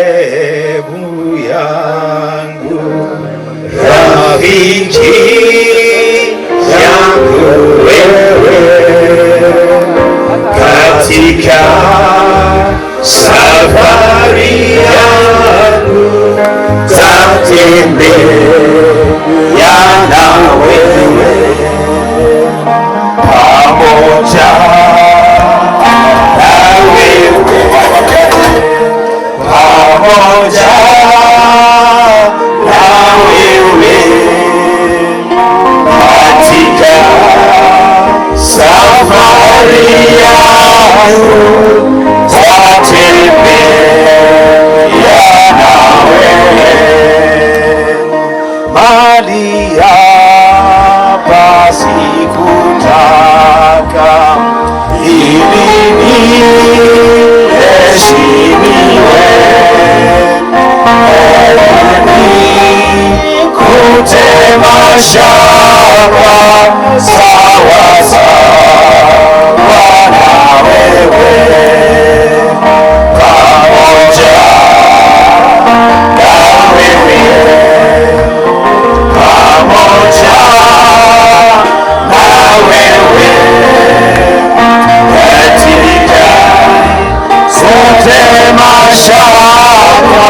Sehemu yangu, rafiki yangu wewe, katika safari yangu tatembea na wewe pamoja na wewe, pamoja na wewe katika safari yangu tatembea na wewe. Mali hapa sikutaka ili niheshimiwe, nikute mashaka sawa sawa na wewe, pamoja na wewe, pamoja na wewe katika zote mashaka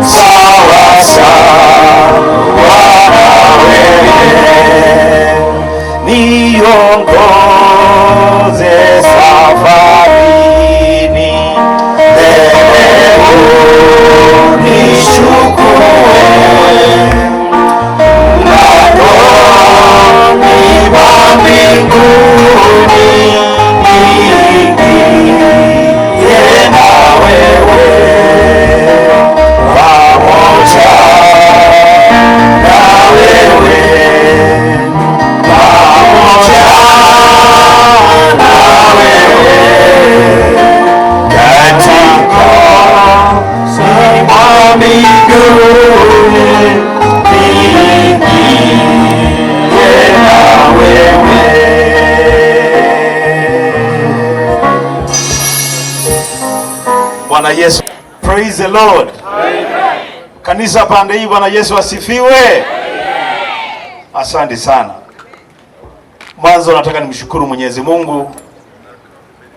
sawa sawa na wewe, niongoze safarini, mbele unichukue mlangoni mwa mbinguni, niingie na wewe, pamoja na wewe, pamoja na wewe katika mwa mbinguni, niingie na wewe. Bwana Yesu. Praise the Lord. Kanisa pande hii, Bwana Yesu asifiwe. Asante sana. Mwanzo nataka nimshukuru Mwenyezi Mungu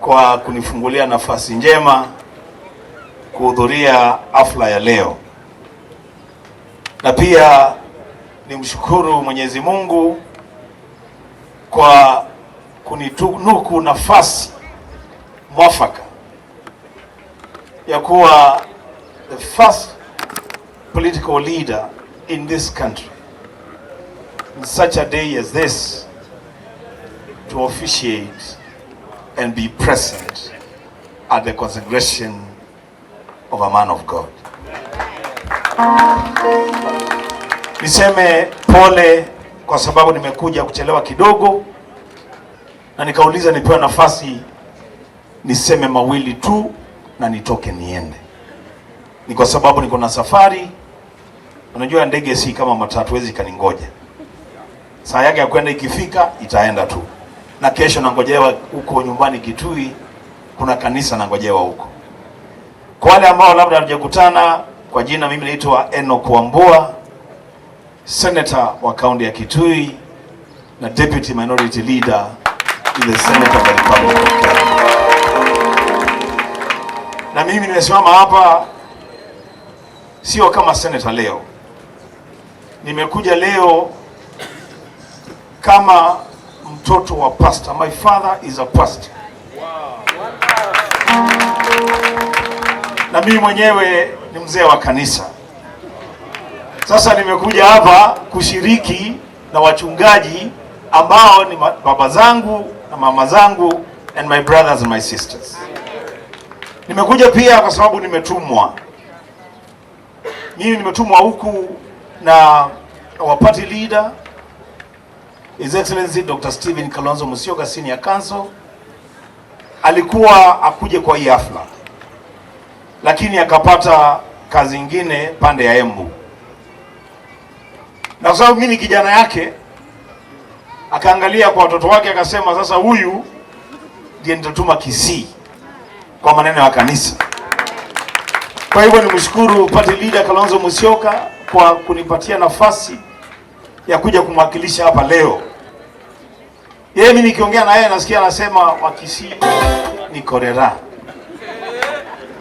kwa kunifungulia nafasi njema kuhudhuria hafla ya leo, na pia nimshukuru Mwenyezi Mungu kwa kunitunuku nafasi mwafaka ya kuwa the first political leader in this country in such a day as this to officiate and be present at the consecration of a man of God. Niseme pole kwa sababu nimekuja kuchelewa kidogo na nikauliza nipewe nafasi niseme mawili tu na nitoke niende. Ni kwa sababu niko na safari. Unajua ndege si kama matatu, huwezi kaningoja. Saa yake ya kwenda ikifika itaenda tu, na kesho nangojewa huko nyumbani Kitui, kuna kanisa nangojewa huko. Kwa wale ambao labda hatujakutana kwa jina, mimi naitwa Enoch Wambua, senator wa kaunti ya Kitui na deputy minority leader in the Senate of the Republic of Kenya. Na mimi nimesimama hapa sio kama senator leo, nimekuja leo kama mtoto wa pastor. My father is a pastor. Na mimi mwenyewe ni mzee wa kanisa. Sasa nimekuja hapa kushiriki na wachungaji ambao ni baba zangu na mama zangu and my brothers and my sisters. Nimekuja pia kwa sababu nimetumwa. Mimi nimetumwa huku na our party leader, His Excellency Dr. Stephen Kalonzo Musyoka, Senior Counsel. Alikuwa akuje kwa hii hafla, lakini akapata kazi ingine pande ya Embu, na kwa sababu mimi ni kijana yake, akaangalia kwa watoto wake akasema, sasa huyu ndiye nitatuma Kisii kwa maneno ya kanisa. Kwa hivyo nimshukuru party leader Kalonzo Musyoka kwa kunipatia nafasi ya kuja kumwakilisha hapa leo. Yeye, mimi nikiongea na yeye nasikia anasema Wakisii ni korera.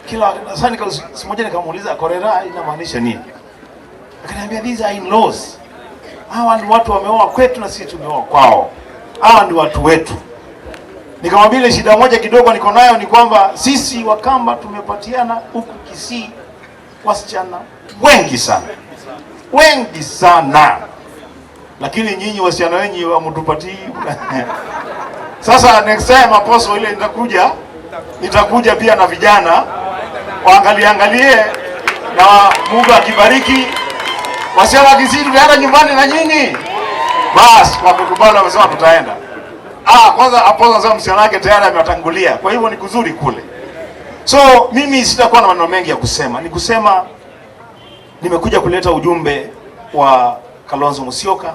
Kila sasa siku moja nikamuuliza, "Korera inamaanisha nini?" Akaniambia, "These are in-laws. Hawa ni watu wameoa kwetu na sisi tumeoa kwao. Hawa ni watu wetu." Nikamwambia ile shida moja kidogo niko nayo ni kwamba sisi Wakamba tumepatiana huku Kisii wasichana wengi sana, wengi sana, lakini nyinyi wasichana wenyu hamtupatii. Sasa next time, Apostle, ile nitakuja pia na vijana waangalie angalie, na Mungu akibariki, wasichana wa Kisii tutaenda nyumbani na nyinyi. Bas, wamekubali, wamesema tutaenda. Ah, kwanza Apostle anasema msichana wake tayari amewatangulia, kwa hivyo ni kuzuri kule. So mimi sitakuwa na maneno mengi ya kusema, ni kusema nimekuja kuleta ujumbe wa Kalonzo Musyoka,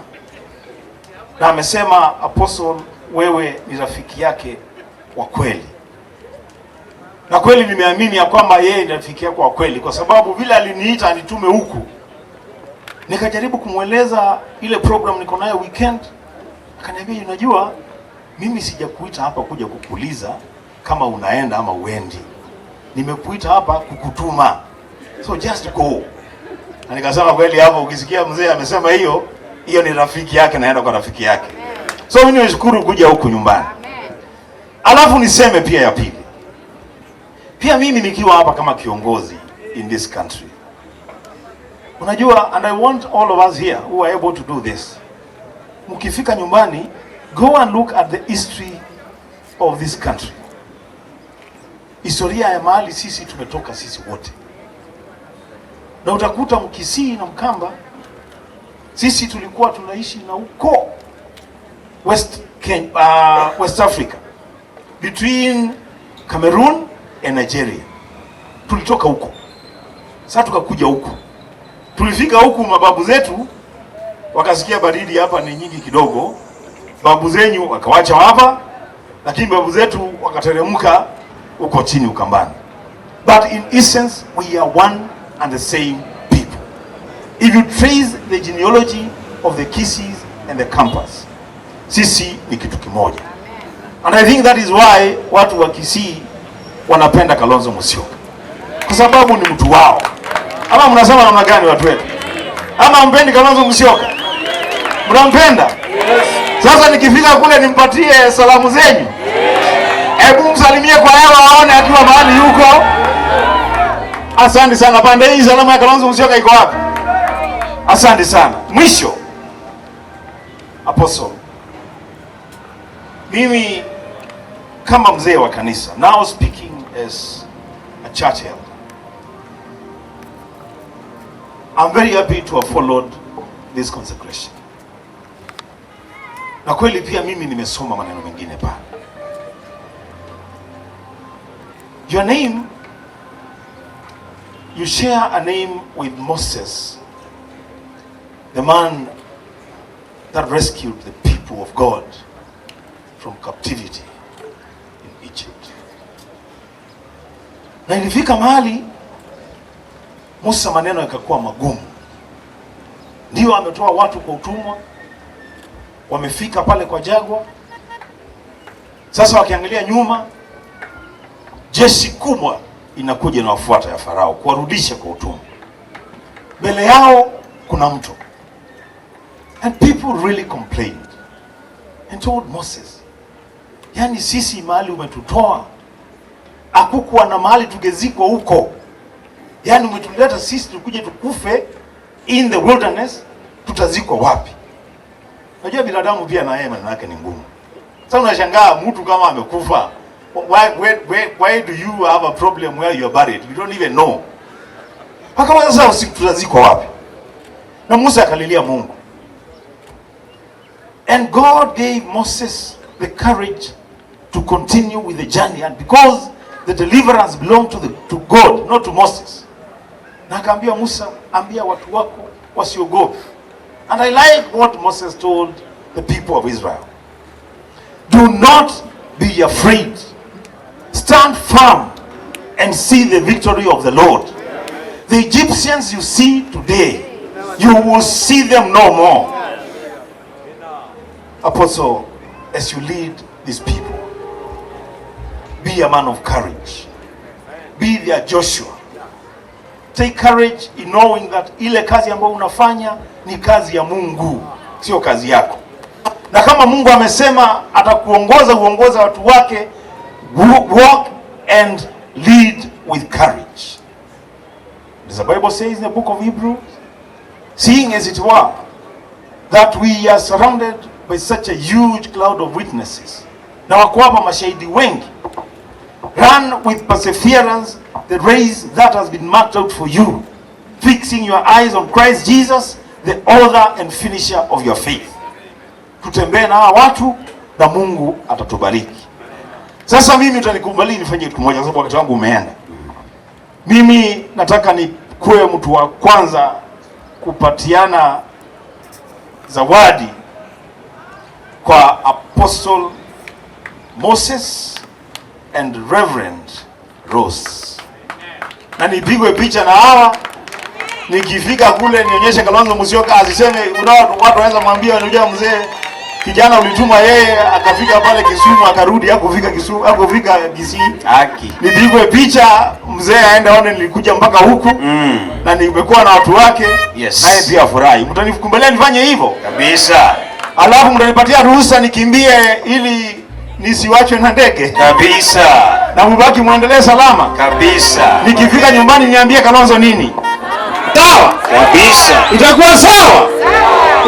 na amesema, "Apostle, wewe ni rafiki yake wa kweli," na kweli nimeamini ya kwamba yeye ni rafiki yako wa kweli, kwa sababu vile aliniita anitume huku, nikajaribu kumweleza ile program niko nayo weekend, akaniambia, "Unajua, mimi sijakuita hapa kuja kukuuliza kama unaenda ama uendi, nimekuita hapa kukutuma, so just go." Na nikasema kweli, hapo ukisikia mzee amesema hiyo, hiyo ni rafiki yake, naenda kwa rafiki yake. So mimi nimeshukuru kuja huku nyumbani. Alafu niseme pia ya pili, pia mimi nikiwa hapa kama kiongozi in this country, unajua, and I want all of us here who are able to do this, mkifika nyumbani, go and look at the history of this country, historia ya mahali sisi tumetoka sisi wote, na utakuta Mkisii na Mkamba sisi tulikuwa tunaishi na huko West Kenya, West Africa, between Cameroon and Nigeria. Tulitoka huko, sasa tukakuja huku. Tulifika huku mababu zetu wakasikia baridi hapa ni nyingi kidogo, babu zenyu wakawacha hapa, lakini babu zetu wakateremka huko chini Ukambani. But in essence we are one and the same people. If you trace the genealogy of the Kisiis and the Kambas, sisi ni kitu kimoja. And I think that is why watu wa Kisii wanapenda Kalonzo Musyoka, kwa sababu ni mtu wao. Ama mnasema namna gani, watu wetu? Ama mpendi Kalonzo Musyoka? Mnampenda? Sasa nikifika kule nimpatie salamu zenyu. Hebu msalimie kwa hewa aone akiwa mahali yuko. Asante sana. Pande hii salamu ya Kalonzo Musyoka iko wapi? Asante sana. Mwisho, Apostle, mimi kama mzee wa kanisa, now speaking as a church elder, I'm very happy to have followed this consecration. Na kweli pia mimi nimesoma maneno mengine pale. Your name, you share a name with Moses, the man that rescued the people of God from captivity in Egypt. Na ilifika mahali Musa maneno yakakuwa magumu. Ndio ametoa watu kwa utumwa, wamefika pale kwa jangwa. Sasa wakiangalia nyuma, jeshi kubwa inakuja inawafuata ya Farao kuwarudisha kwa utumwa. Mbele yao kuna mto. And people really complained and told Moses, "Yani sisi mahali umetutoa hakukuwa na mahali tungezikwa huko, yani umetuleta sisi tukuje tukufe in the wilderness, tutazikwa wapi?" Unajua binadamu pia na yeye maneno yake ni ngumu. Sasa unashangaa mtu kama amekufa, why do you have a problem where you are buried? You don't even know. Mpaka sasa usiku tutazikwa wapi? Na Musa akalilia Mungu. And God gave Moses the courage to continue with the journey, and because the deliverance belonged to God, not to Moses. Na akaambia Musa, "Ambia watu wako wasiogope." And I like what Moses told the people of Israel. "Do not be afraid. Stand firm and see the victory of the Lord." The Egyptians you see today, you will see them no more. Apostle, as you lead these people, be a man of courage. Be their Joshua. Take courage in knowing that ile kazi ambayo unafanya ni kazi ya Mungu, sio kazi yako. Na kama Mungu amesema atakuongoza, uongoza watu wake, walk and lead with courage. As the Bible says in the book of Hebrews, seeing as it were that we are surrounded by such a huge cloud of witnesses, na wako hapa mashahidi wengi, run with perseverance the race that has been marked out for you, fixing your eyes on Christ Jesus, the author and finisher of your faith. Tutembee na hawa watu na Mungu atatubariki. Sasa mimi utanikubali nifanye kitu kimoja, kwa sababu wakati wangu umeenda. Mimi nataka nikuwe mtu wa kwanza kupatiana zawadi kwa Apostle Moses and Reverend Rose, na nipigwe picha na hawa nikifika kule nionyeshe Kalonzo Musyoka, asiseme unao watu wanaweza mwambia, unajua mzee, kijana ulituma yeye akafika pale Kisumu akarudi, hakufika Kisumu, hakufika Kisii. Haki. Nipigwe picha mzee aende aone nilikuja mpaka huku na nimekuwa na watu wake, naye pia afurahi. Mtanikubalia nifanye hivyo? Kabisa. Alafu mtanipatia ruhusa nikimbie ili nisiwachwe na ndege Kabisa. Na mubaki muendelee salama. Kabisa. Nikifika nyumbani niambie Kalonzo nini? Sawa? Kabisa. Itakuwa sawa?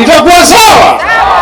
Itakuwa sawa?